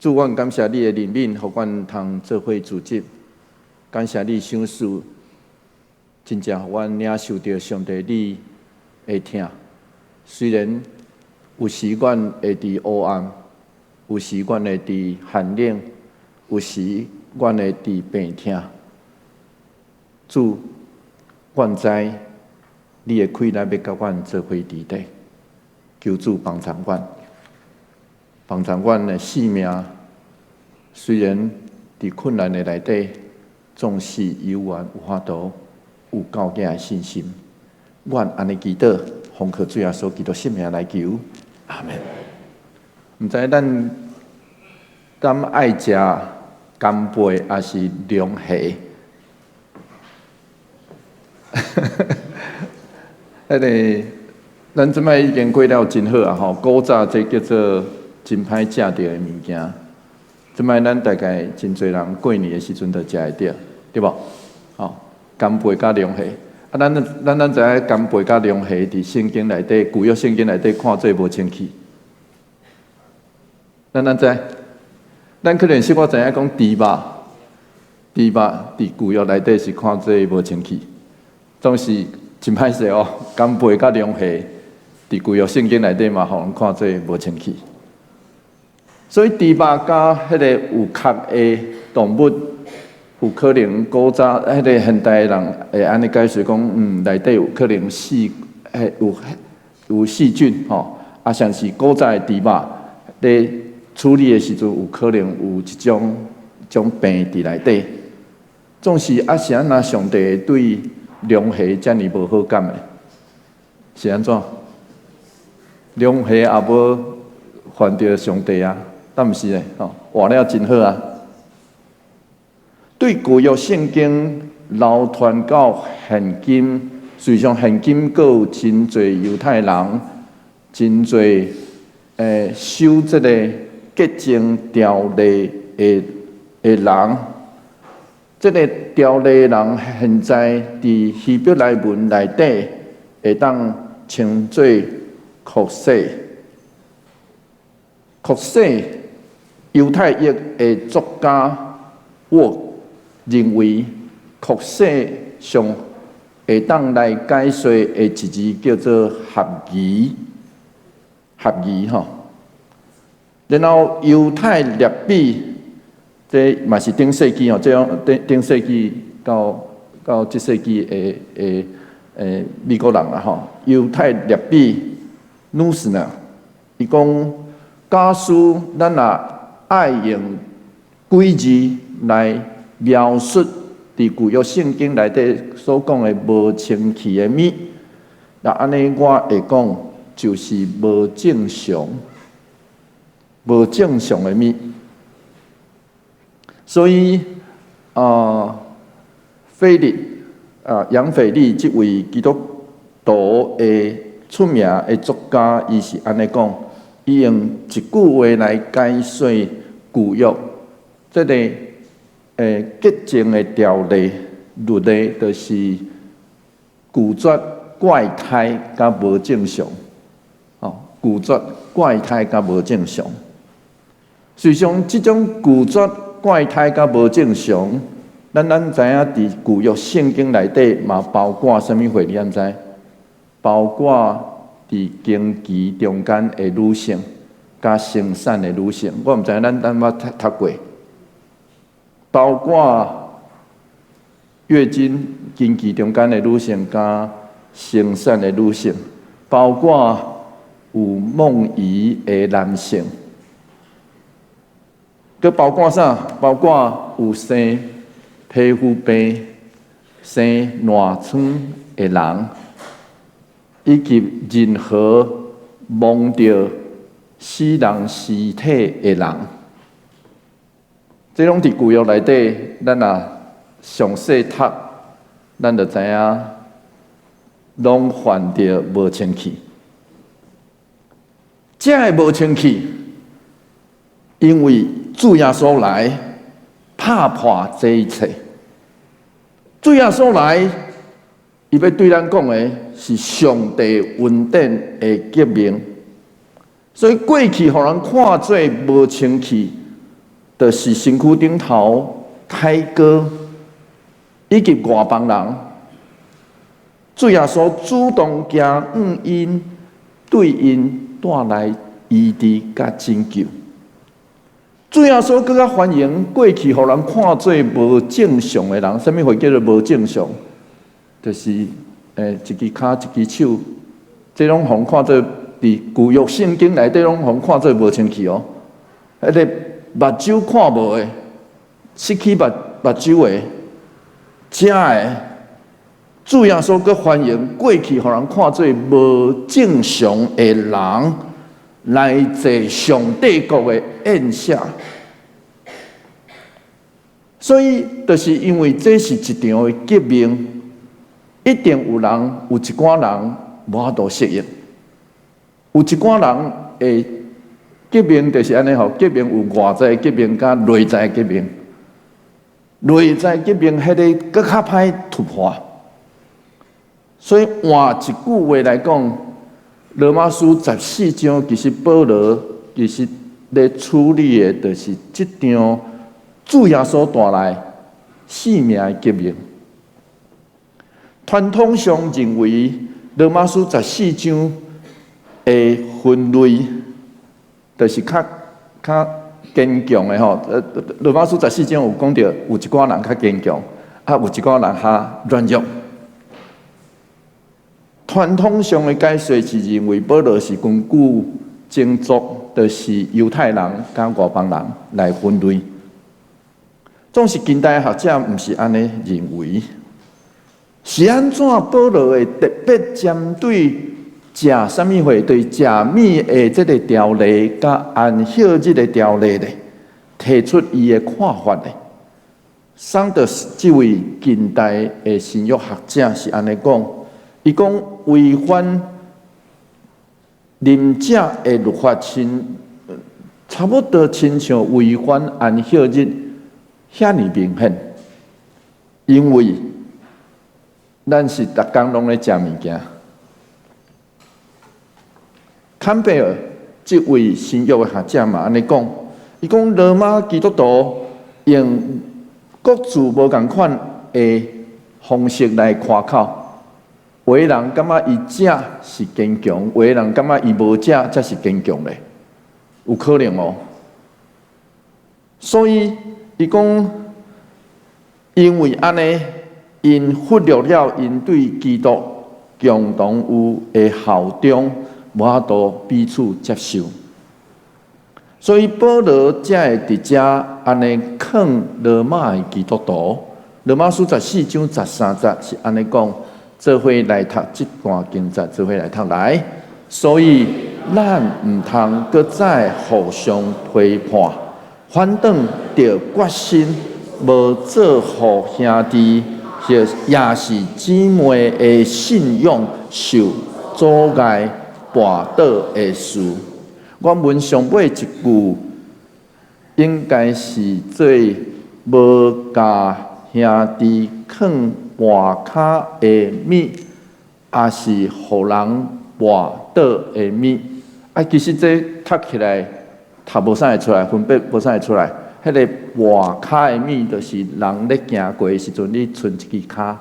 主，阮感謝你的憐憫，予阮通做伙聚集。感謝你賞賜，真正予阮領受著上帝你的疼。雖然有時阮會佇黑暗，有時阮會佇寒冷，有時阮會佇病疼。主，阮知你的氣力欲佮阮做伙佇底，求主幫助阮，幫助阮的性命。雖然佇困難的內底，總是猶原有法度有夠額的信心。阮按呢祈禱，奉靠主耶穌基督聖名來求，阿門。毋知咱敢愛食干貝抑是龍蝦？彼个咱這擺已經過了真好啊！吼，古早這叫做真歹食著的物件。這擺咱大概真濟人過年的時陣就食會著，對無？吼，干貝佮龍蝦。啊，咱知影干貝佮龍蝦佇聖經內底，舊約聖經內底看做無清氣。咱知？咱可能小可知影講豬肉，豬肉佇舊約內底是看做無清氣，總是真歹勢哦。干貝佮龍蝦佇舊約聖經內底嘛，予人看做無清氣。所以豬肉佮彼个有殼的動物，有可能古早彼个現代人會按呢解釋講，內底有可能有細菌吼，啊，像是古早的豬肉咧處理的時陣，有可能有一種種病佇內底。總是啊，是按怎上帝對龍蝦遮爾無好感的？是按怎？龍蝦也無犯著上帝啊？但毋是咧，吼，活了真好啊！對舊約聖經流傳到現今，事實上現今閣有真濟猶太人，真濟守這個潔淨條例的人，這个條例人現在佇希伯來文內底會當稱做擴洗。擴洗猶太裔的作家沃認為，擴洗上會當來解說的一字叫做合宜，合宜吼。然後猶太列比，這嘛是頂世紀吼，這種頂頂世紀到這世紀的美國人啦吼。猶太列比努斯呢，伊講，假使咱若愛用幾字來描述佇舊約聖經內底所講的無清氣的物，那按呢我會講就是無正常、無正常的物。所以啊，腓力啊，楊腓力這位基督徒的出名的作家，伊是按呢講。伊用一句話來解說舊約這个潔淨的條例律例，就是拒絕怪胎佮無正常，吼，拒絕怪胎佮無正常。事實上，這種拒絕怪胎佮無正常，咱知影佇舊約聖經內底嘛包括啥物貨？你敢知？包括佇經期中間的女性，佮生產的女性，我毋知影咱捌讀過。包括月經經期中間的女性，佮生產的女性，包括有夢遺的男性，閣包括啥？包括有生皮膚病、生爛瘡的人，以及任何摸著死人屍體的人，這攏佇舊約內底，咱若詳細讀，咱就知影，攏犯著無清氣。這个無清氣，因為主耶穌來拍破這一切。主耶穌來，伊欲對咱講的是上帝恩典的革命。所以過去予人看做無清氣、就是身軀頂頭太哥以及外邦人，主耶穌主動行向𪜶，對𪜶帶來醫治佮拯救。主耶穌閣較歡迎過去予人看做無正常的人，啥物貨叫做無正常？就是一支跤一支手，這攏予人看做佇舊約聖經內底攏予人看做無清氣哦。彼個目睭看無的，失去目睭的，遮的，主耶穌閣歡迎過去予人看做無正常的人來坐上帝國的宴席。所以，就是因為這是一場的革命，一定有人有一寡人無法度適應，有一寡人會革命就是按呢吼，革命有外在革命佮內在革命，內在革命彼个閣較歹突破。所以換一句話來講，羅馬書十四章其實保羅其實咧處理的，就是這場主耶穌帶來性命的革命。傳統上認為，羅馬書十四章的分類，就是較較堅強的吼。羅馬書十四章有講著，有一寡人較堅強，啊，有一寡人較軟弱。傳統上的解說是認為保羅是根據種族，就是猶太人佮外邦人來分類。總是近代學者毋是按呢認為，是按怎保羅會特別針對食啥物貨，對食物的這个條例佮安息日的條例咧，提出伊的看法咧。桑德斯這位近代的新約學者是按呢講，伊講違反啉者的律法，親差不多親像違反安息日遐爾明顯，因為咱是逐工攏咧食物件。坎貝爾這位新約的學者嘛按呢講，伊講羅馬基督徒用各自無仝款的方式來誇口，有的人感覺伊食是堅強，有的人感覺伊無食才是堅強咧，有可能哦。所以伊講，因為按呢，𪜶忽略了𪜶對基督共同有的效忠，無法度彼此接受。所以保羅才會佇遮按呢勸羅馬的基督徒。羅馬書十四章十三節是按呢講：做伙來讀這段經節，做伙來讀來。所以咱毋通閣再互相批判，反轉著決心無做予兄弟或也是姊妹的信仰受阻礙跋倒的事。原文上尾一句應該是做無共兄弟囥跋跤的物，抑是予人跋倒的物。啊，其實這讀起來讀無啥會出來，分別無啥會出來。彼个跋跤的物，就是人咧行過的時陣，你賰一支跤，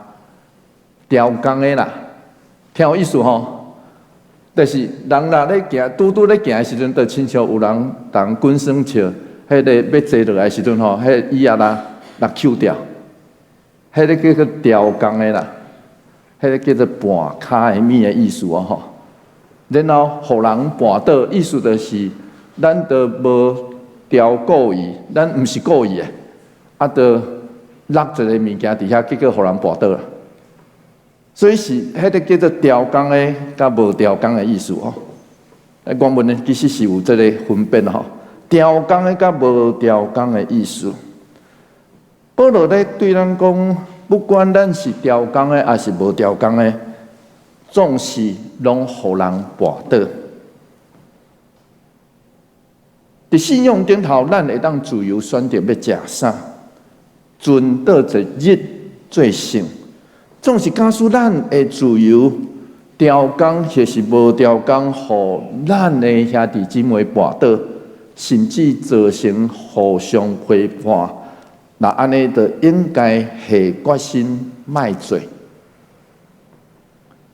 調工的啦，聽有意思吼？就是人若咧行，拄拄咧行的時陣，就親像有人共滾耍笑，彼个欲坐落來的時陣吼，彼个椅仔啦，落抾掉，彼个叫做調工的啦，彼个叫做跋跤的物的意思哦吼。然後予人跋倒，意思就是咱都無調故意，咱毋是故意的，啊，就落一個物件佇遐，結果予人跋倒啦。所以是彼个叫做調工的，佮無調工的意思哦。原文呢其實是有這个分別吼，調工的佮無調工的意思。保羅咧對咱講，不管咱是調工的，抑是無調工的，總是攏予人跋倒。佇信仰頂頭，咱會當自由選擇欲食啥，盡佗一日做聖。總是假使咱會自由調工，或是無調工，予咱的兄弟姊妹跋倒，甚至造成互相批判，若按呢，就應該下決心莫做。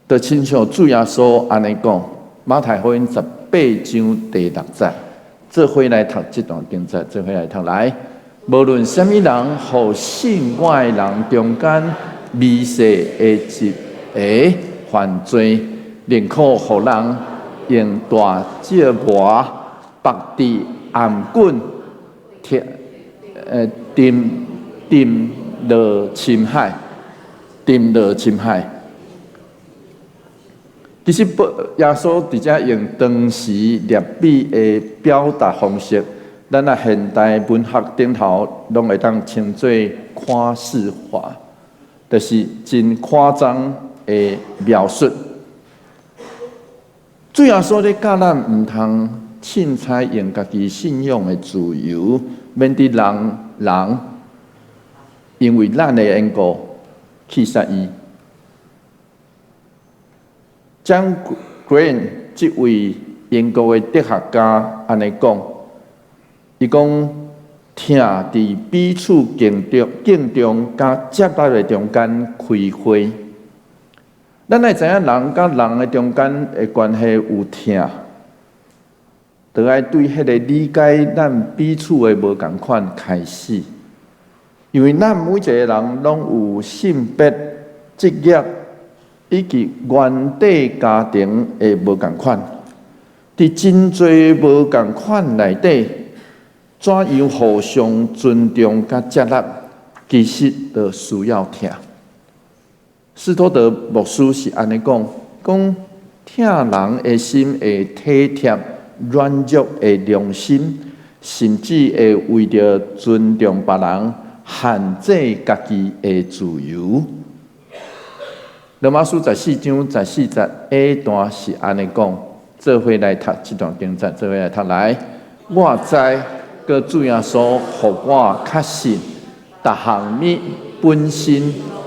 就親像主耶穌按呢講，馬太福音18章第6節，做伙來讀這段經節，做伙來讀來。無論啥物人，予信我的人中間微細的一个犯罪，寧可予人用大石磨縛佇頷頸，鐵沉沉落深海，沉落深海。其實，耶穌佇遮用當時類比的表達方式，咱啊現代文學頂頭攏會當稱做誇飾法，就是真誇張的描述。主耶穌咧教咱毋通凊彩用家己信仰的自由，免得人人因為咱的緣故去殺伊。John Green 這位英國的哲學家按呢講，伊講疼佇彼此敬重、敬重佮接納的中間開花。咱愛知影人佮人的中間的關係有疼，就愛對彼個理解咱彼此的無仝款開始。因為咱每一個人攏有性別、職業以及原底家庭的無仝款，佇真濟無仝款內底，怎樣互相尊重佮接納，其實就需要疼。斯托德牧師是按呢講，講疼人的心會體貼軟弱的良心，甚至會為著尊重別人，限制家己的自由。羅馬書14章14節下段是按呢講，做伙來讀這段經節，做伙來讀來。我知，閣主耶穌予我確信，逐項物本身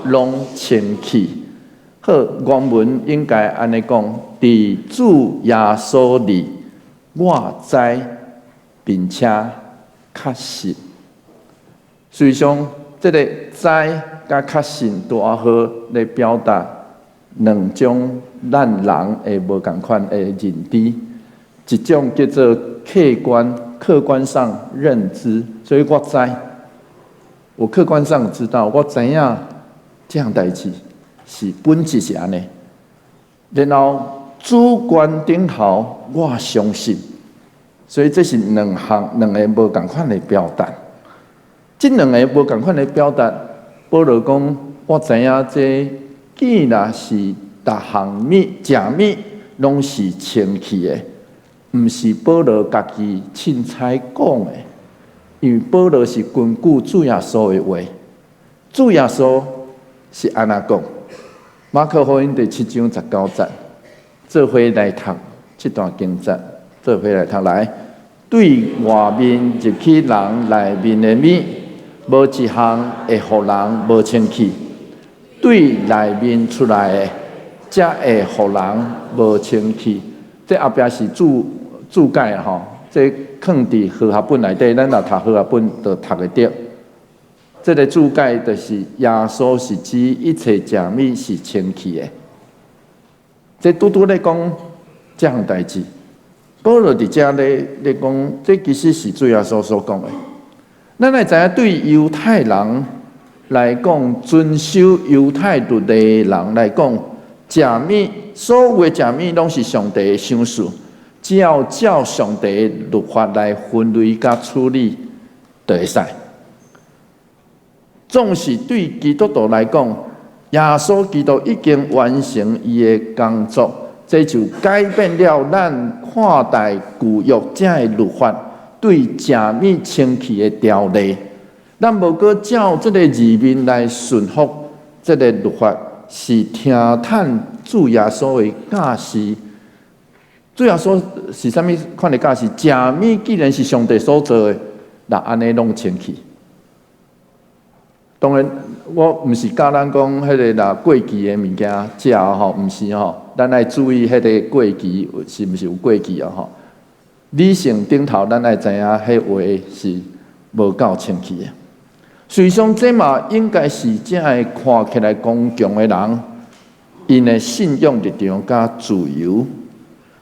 攏清氣。好，原文應該按呢講，佇主耶穌裡，我知並且確信。事實上，這个知佮確信拄仔好咧表達兩種咱人的無仝款的認知，一種叫做客觀，客觀上認知，所以我知，我客觀上知道，我知影這項代誌是本質是按呢。然後主觀頂頭我相信，所以這是兩項兩个無仝款的表達。這兩个無仝款的表達，保羅講，我知影這既然是逐項物、食物攏是清氣的，毋是保羅家己凊彩講的，因為保羅是根據主耶穌的話，主耶穌是按怎講？馬可福音第7章19節，做伙來讀這段經節，做伙來讀來，對外面入去人內面的物，無一項會予人無清氣；對內面出來的，才會予人無清氣。這後壁是注注解吼，這囥佇和合本內底，咱若讀和合本就讀會著。這个注解就是耶穌是指一切食物是清氣的。這拄拄咧講這項代誌，保羅佇遮咧咧講，這其實是主耶穌所講的。咱愛知影，對猶太人來講，遵守猶太律的人來講，食物所有的食物攏是上帝的賞賜，只要照上帝的律法來分類佮處理，就會使。總是對基督徒來講，耶穌基督已經完成伊的工作，這就改變了咱看待舊約這个律法對食物清氣的條例。咱無閣照這个字面來順服這个律法，是聽趁主耶穌的教示。主耶穌是啥物款的教示？食物既然是上帝所造的，那按呢攏清氣。當然，我毋是教咱講彼个若過期的物件食吼，毋是吼，咱愛注意彼个過期是毋是有過期啊吼。理性頂頭，咱愛知影，彼話是無夠清氣的。事實上，這嘛應該是這个看起來剛強的人，𪜶的信仰立場佮自由。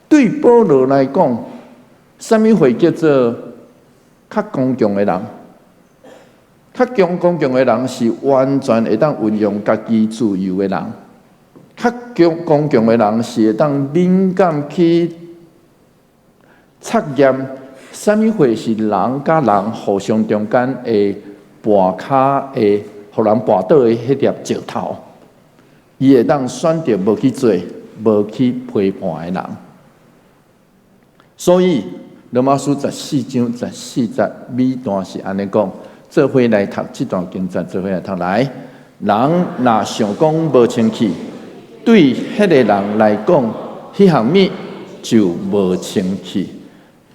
對保羅來講，啥物會叫做較剛強的人？較強剛強的人是完全會當運用家己自由的人。較強剛強的人是會當敏感去測驗啥物貨是人佮人互相中間會絆跤的，予人絆倒的彼粒石頭，伊會當選擇無去做、無去批判的人。所以，羅馬書14章14節尾段是按呢講，做伙來讀這段經節，做伙來讀來。人若想講無清氣，對彼个人來講，彼項物就無清氣。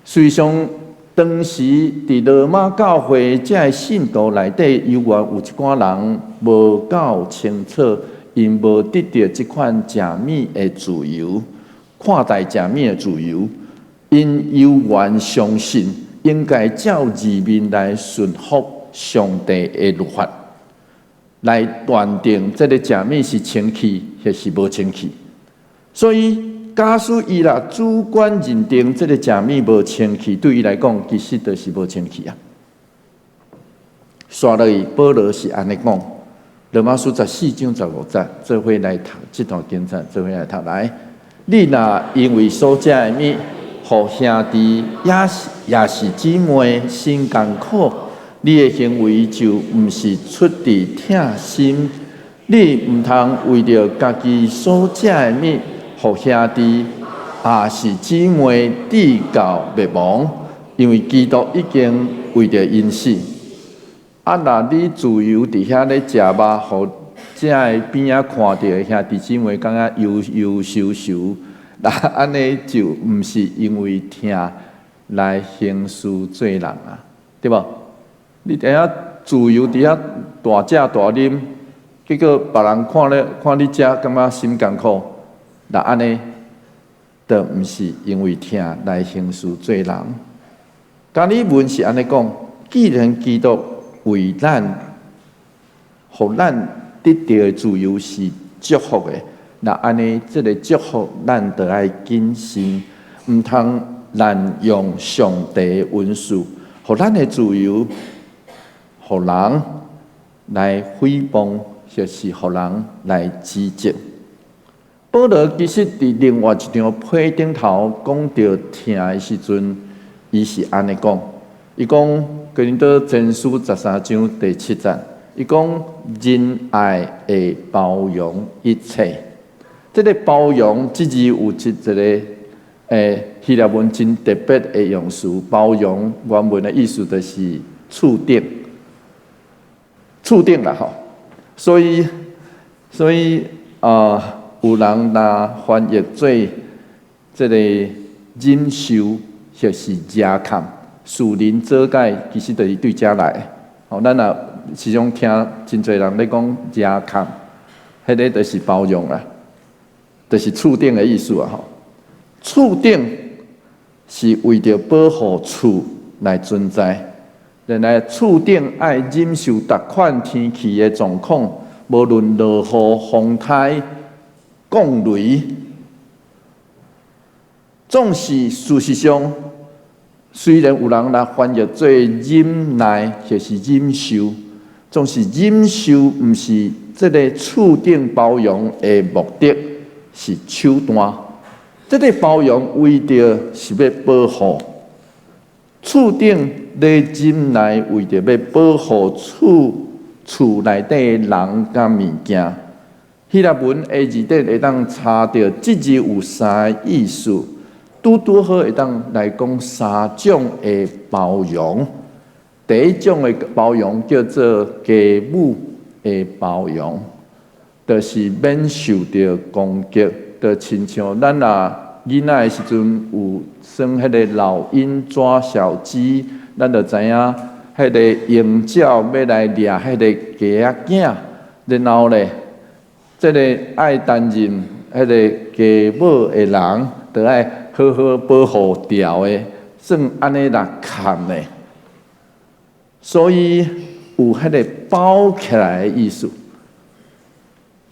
事實上，當時佇羅馬教會這个信徒內底，猶原有一寡人無夠清楚，𪜶無得著這款食物的自由，看待食物的自由，𪜶猶原相信應該照字面來順服上帝的律法，來斷定這个食物是清氣抑是無清氣。所以，假使伊若主觀認定這个食物無清氣，對伊來講，其實就是無清氣啊。煞落去，保羅是按呢講，羅馬書14章15節，做伙來讀這段經節，做伙來讀來。你若因為所食的物，予兄弟抑是姊妹心艱苦，你的行為就毋是出佇疼心。你毋通為著家己所食的物，予兄弟抑是姊妹致到滅亡，因為基督已經為著𪜶死。啊，若你自由佇遐咧食肉，予遮个邊仔看著的兄弟姊妹感覺憂憂愁愁，那按呢就毋是因為疼來行事做人啊，對無？你佇遐自由佇遐大食大啉，結果別人看咧看你食，感覺心艱苦，那按呢，就毋是因為疼來行事做人。加爾文是按呢講，既然基督為咱，予咱得著的自由是祝福的，那按呢，這个祝福咱就愛謹慎，毋通濫用上帝的恩賜，予咱的自由，予人來誹謗，或是予人來指責。保羅其實佇另外一張批頂頭講著疼的時陣，伊是按呢講，伊講哥林多前書13章第7節，伊講仁愛會包容一切。這个包容這字有一個希臘文真特別的用詞，包容原文的意思就是厝頂，厝頂啦吼。所以有人若翻譯做這个忍受或是遮堪，屬靈做解其實就是對遮來的。吼，咱若時常聽真濟人咧講遮堪，彼个就是包容啦，就是厝頂的意思啊吼。厝頂是為著保護厝來存在，原來厝頂愛忍受逐款天氣的狀況，無論落雨、風颱、降雷，總是事實上，雖然有人來翻譯做忍耐或是忍受，總是忍受毋是這个厝頂包容的目的，是手段。這个包容為著是欲保護厝頂咧忍耐，為著欲保護厝內底人佮物件。希臘文的字典會當查著，這字有三個意思，拄拄好會當來講三種的包容。第一種的包容叫做家母的包容，就是免受著攻擊，就親像咱若囡仔的時陣有耍彼个老鷹抓小雞，咱就知影彼个鷹鳥欲來掠彼个雞仔囝，然後咧，這个愛擔任彼个家母的人，就愛好好保護牢的，算按呢來崁的，所以有彼个包起來的意思。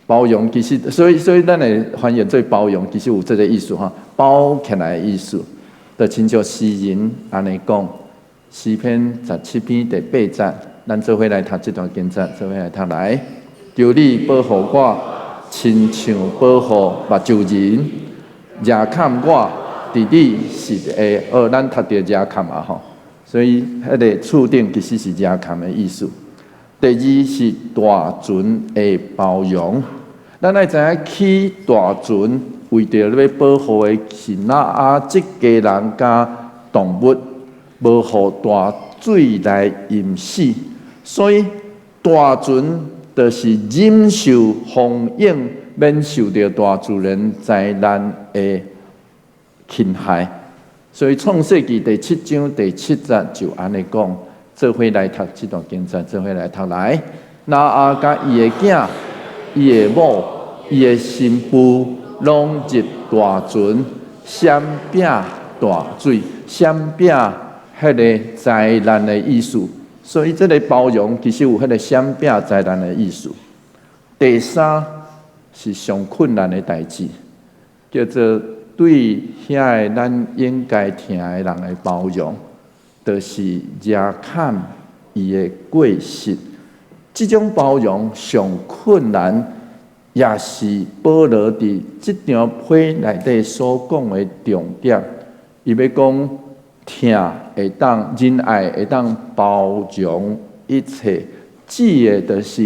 包容其實，所以咱會翻譯做包容，其實有這个意思吼，包起來的意思，就親像詩人按呢講，詩篇17篇第八節，咱做伙來讀這段經節，做伙來讀來。求你保護我，親像保護目睭仁，遮崁我，佇你實的，哦，咱讀著遮崁啊吼，所以彼个厝頂其實是遮崁的意思。第二是大船的包容，咱愛知影起大船為著欲保護的是挪亞這家人佮動物，無予大水來淹死，所以大船就是忍受風湧，免受著大自然災難的侵害。所以創世記第七章第七節就按呢講，做伙來讀這段經節，做伙來讀來。挪亞佮伊的囝、伊的某、伊的新婦，攏入大船，閃避大水，閃避彼个災難的意思。所以這个包容其實有彼个閃避災難的意思。第三是上困難的代誌，叫做對遐个咱應該疼的人的包容，就是遮崁伊的過失。這種包容上困難，也是保羅佇這張批內底所講的重點。伊欲講疼會當仁愛會當包容一切，指的就是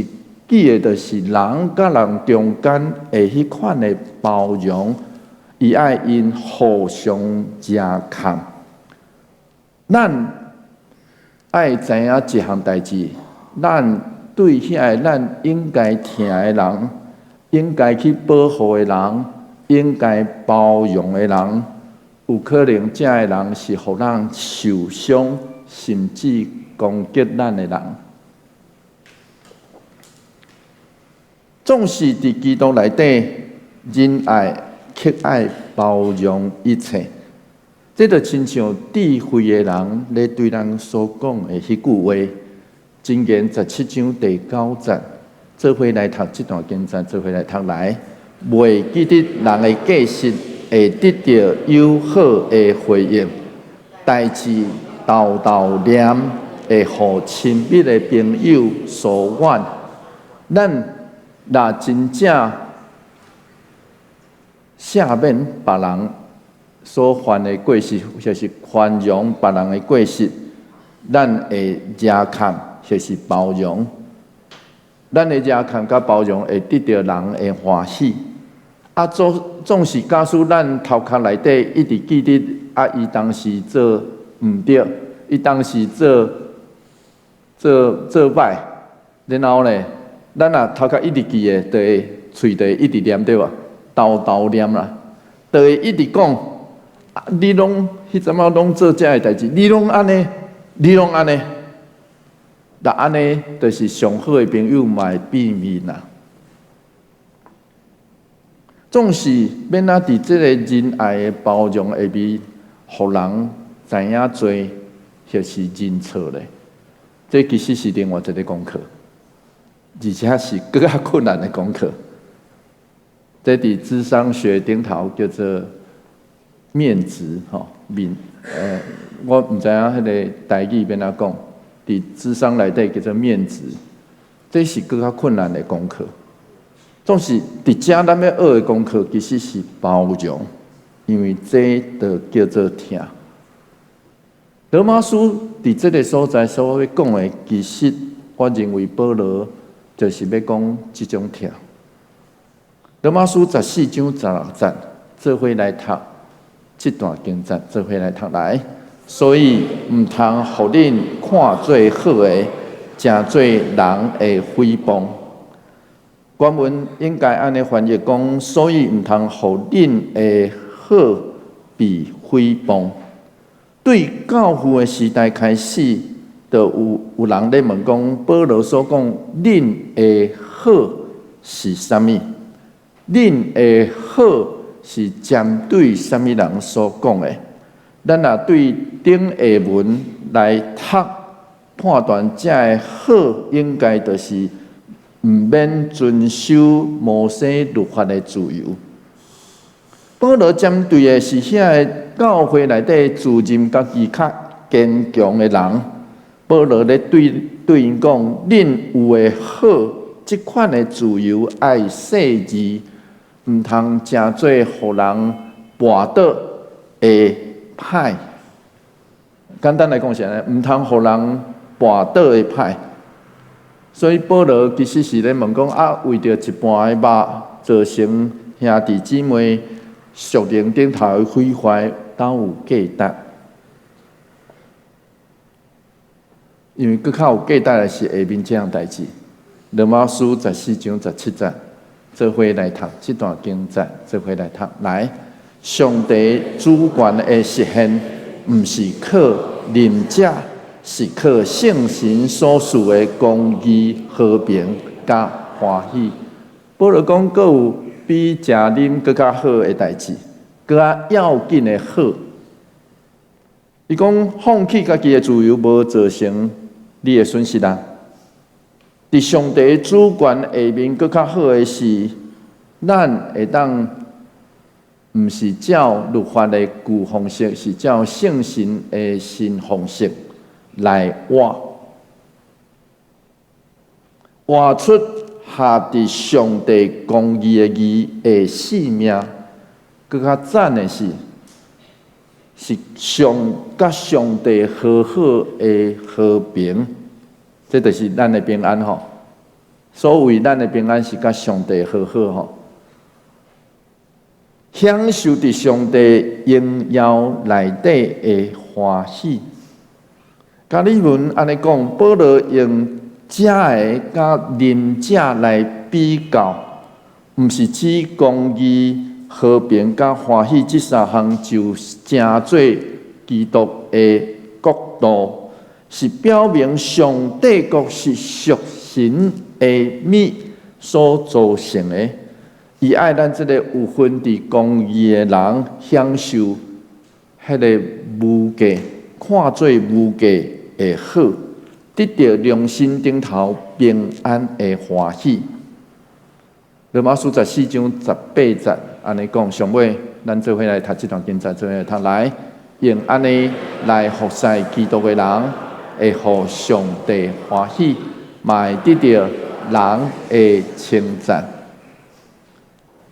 人佮人中間的彼款的包容，伊愛𪜶互相遮崁。咱愛知影一項代誌，咱對遐个咱應該疼的人，應該去保護的人，應該包容的人，有可能這个人是予咱受傷，甚至攻擊咱的人。總是佇基督內底，仁愛、克愛、包容一切。這就親像智慧的人咧對咱所講的彼句話，箴言17章第9節，做伙來讀這段經節，做伙來讀來，袂記得人的過失，會得著友好的回應；代誌沓沓念，會予親密的朋友疏遠。咱若真正赦免別人所犯的過失，或是寬容別人的過失，咱會遮崁，或是包容。咱的遮崁佮包容，會得著人的歡喜。啊，總是假使咱頭殼內底一直記得，啊，伊當時做毋對，伊當時做歹，然後呢，咱若頭殼一直記的，就會喙就會一直念對無？沓沓念啦，就會一直講，啊，你攏彼陣仔攏做這个代誌，你攏按呢，你攏按呢，若按呢，就是上好的朋友嘛會變面啦。總是欲按怎佇這个仁愛的包容下面，予人知影罪或是認錯咧。這其實是另外一个功課，而且是閣較困難的功課。這佇諮商學頂頭叫做面子吼面，我毋知影彼个台語欲按怎講，佇諮商內底叫做面子，這是閣較困難的功課。總是佇遮咱欲學的功課，其實是包容，因為這就叫做疼。羅馬書佇這个所在所欲講的，其實我認為保羅就是欲講這種疼。羅馬書14章16節，做伙來讀這段經節，做伙來讀來。所以毋通予恁看做好的，成做人的誹謗。原文應該按呢翻譯講，所以毋通予恁的好被誹謗。對教父的時代開始，就有人咧問講，保羅所講恁的好是啥物？恁的好是針對啥物人所講的？咱若對頂下文來讀判斷，這个好應該就是毋免遵守摩西律法的自由。保羅針對的是遐个教會內底自認家己較堅強的人，保羅咧對對𪜶講：恁有的好，這款的自由愛細膩，毋通成做予人跋倒的歹。簡單來講是按呢，毋通予人跋倒的歹。所以保羅其實是咧問講：啊，為著一半的肉造成兄弟姊妹屬靈頂頭的毀壞，敢有價值？因為閣較有價值的是下面這項代誌，羅馬書14章17節，做伙來讀這段經節，做伙來讀。來，上帝主權的實現，毋是靠啉食，是靠聖神所賜的公義、和平佮歡喜。保羅講，閣有比食啉閣較好的代誌，閣較要緊的好。伊講放棄家己的自由，無造成你的損失啊！佇上帝主權下面，閣較好的是，咱會當毋是照律法的舊方式，是照聖神的新方式來活，活出合佇上帝公義的義的性命。閣較讚的是，是上佮上帝和好的和平，這就是咱的平安吼。所謂咱的平安是佮上帝和好吼，享受佇上帝榮耀內底的歡喜。加爾文按呢講，保羅用食的佮啉食來比較，毋是指公義、和平佮歡喜這三項就成做基督的國度，是表明上帝國是屬神的物所造成的。伊愛咱這個有份佇公義的人享受彼个無價，看做無價的好，得著良心頂頭平安的歡喜。羅馬書14章18節按呢講，上尾咱做伙來讀這段經節，做伙來讀來，用按呢來服侍基督的人，會予上帝歡喜，嘛會得著人的稱讚。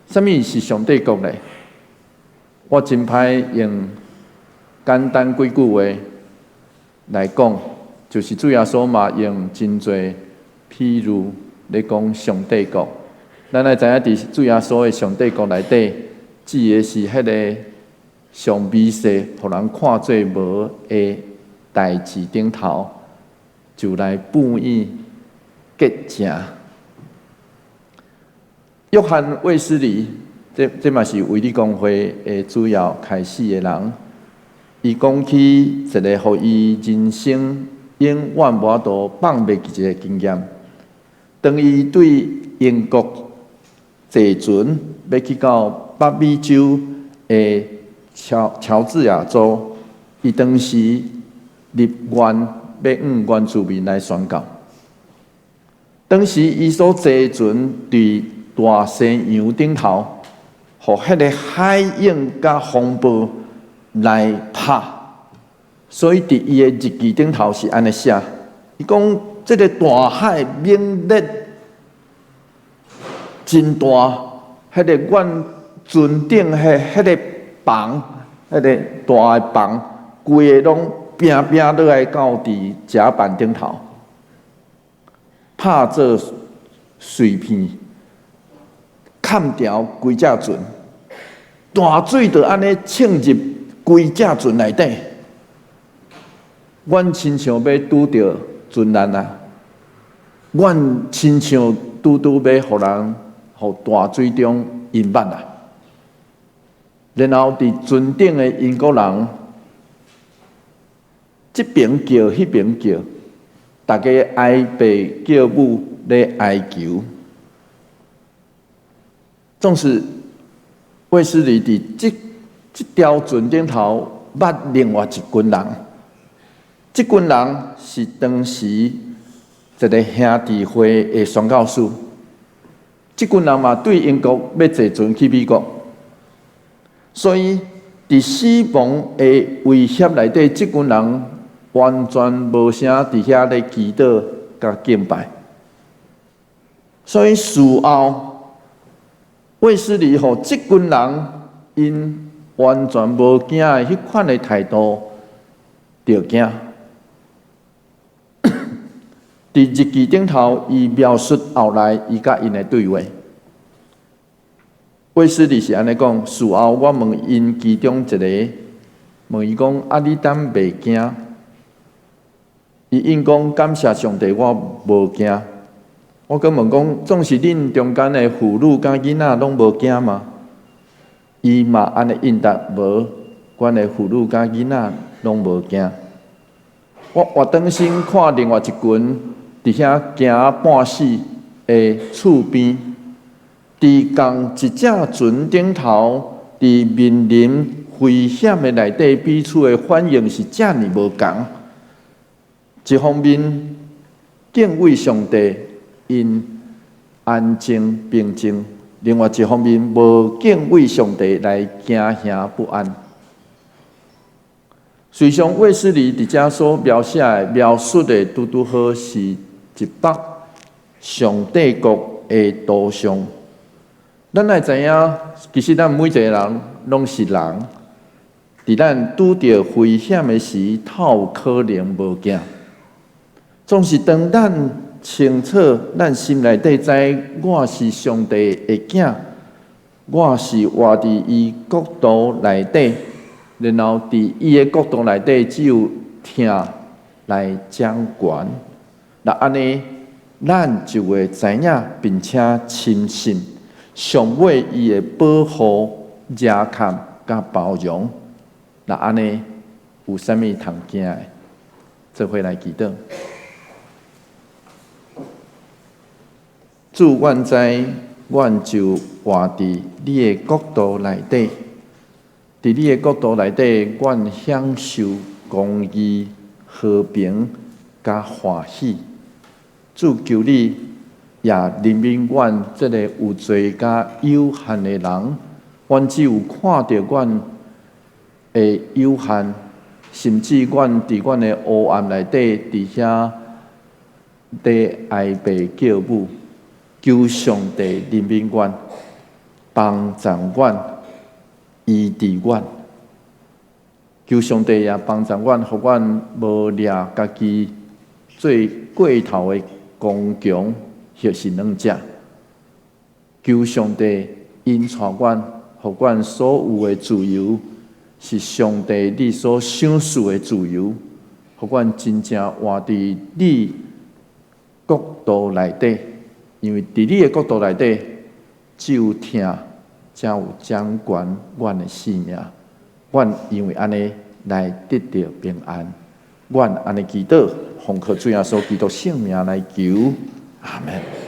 啥物是上帝國呢？我真歹用簡單幾句話來講，就是主耶穌嘛用真濟譬喻咧講上帝國。咱愛知影，佇主耶穌的上帝國內底，指的是彼个上微細，予人看做無的代誌頂頭，就來布以潔淨。約翰衛斯理，這這嘛是衛理公會的主要開始的人。伊講起一个予伊人生永遠無法度放袂記一个經驗。當伊對英國坐船欲去到北美洲的喬喬治亞州，伊當時立願欲向原住民來宣教。當時伊所坐船佇大西洋頂頭，予彼个海湧佮風暴來拍，所以佇伊的日記頂頭是按呢寫，伊講這个大海猛烈真大，彼个阮船頂彼彼个帆，彼个大的帆，規个攏拚拚落來到佇甲板頂頭，拍做碎片，砍掉規隻船，大水就按呢衝入規隻船內底，阮親像欲拄著船難啊！阮親像拄拄欲予人予大水中淹沒啊！然後佇船頂的英國人，這邊叫，彼邊叫，逐家哀爸叫母咧哀求。總是衛斯理佇這這條船頂頭捌另外一群人，這群人是當時一个兄弟會的宣教師。這群人嘛對英國欲坐船去美國，所以佇死亡的威脅內底，這群人完全無啥佇遐咧祈禱佮敬拜。所以事後，衛斯理予這群人𪜶完全無驚的彼款的態度，著驚。佇日記頂頭，伊描述後來伊佮𪜶的對話。衛斯理是按呢講：事後我問𪜶其中一个，問伊講：啊，你敢袂驚？伊應講：感謝上帝，我無驚。我閣問講：總是恁中間的婦女佮囡仔攏無驚嗎？伊嘛按呢應答：無，阮的婦女佮囡仔攏無驚。我活轉身看另外一群佇遐驚半死的厝邊，佇仝一隻船頂頭，佇面臨危險的內底，彼此的反應是遮爾無仝。一方面敬畏上帝，𪜶安靜平靜；另外一方面無敬畏上帝，來驚嚇不安。事實上，衛斯理佇遮所描寫的、描述的，拄拄好是一幅上帝國的圖像。咱愛知影，其實咱每一个人攏是人，佇咱拄著危險的時，透有可能無驚。總是當咱清楚，咱心內底知我是上帝的囝，我是活佇伊國度內底，然後佇伊的國度內底只有疼來掌權。若按呢，咱就會知影，並且深信上尾伊會保護、遮蓋佮包容。若按呢，有啥物通驚的？做伙來祈禱。主，阮知，阮就活佇你的國度內底，佇你的國度內底，阮享受公義、和平、佮歡喜。主，求你也憐憫阮這个有罪佮有限的人，阮只有看著阮的有限，甚至阮佇阮的黑暗內底，佇遐咧哀爸叫母。求上帝憐憫阮，幫助阮，醫治阮。求上帝也幫助阮，予阮無掠家己做過頭的剛強或是軟弱。求上帝引帶阮，予阮所有的自由是上帝你所賞賜的自由，予阮真正活佇你國度內底。因為佇你的國度內底，只有疼，才有掌權阮的性命。阮因為按呢來得著平安。阮按呢祈禱，奉靠主耶穌基督聖名來求，阿門。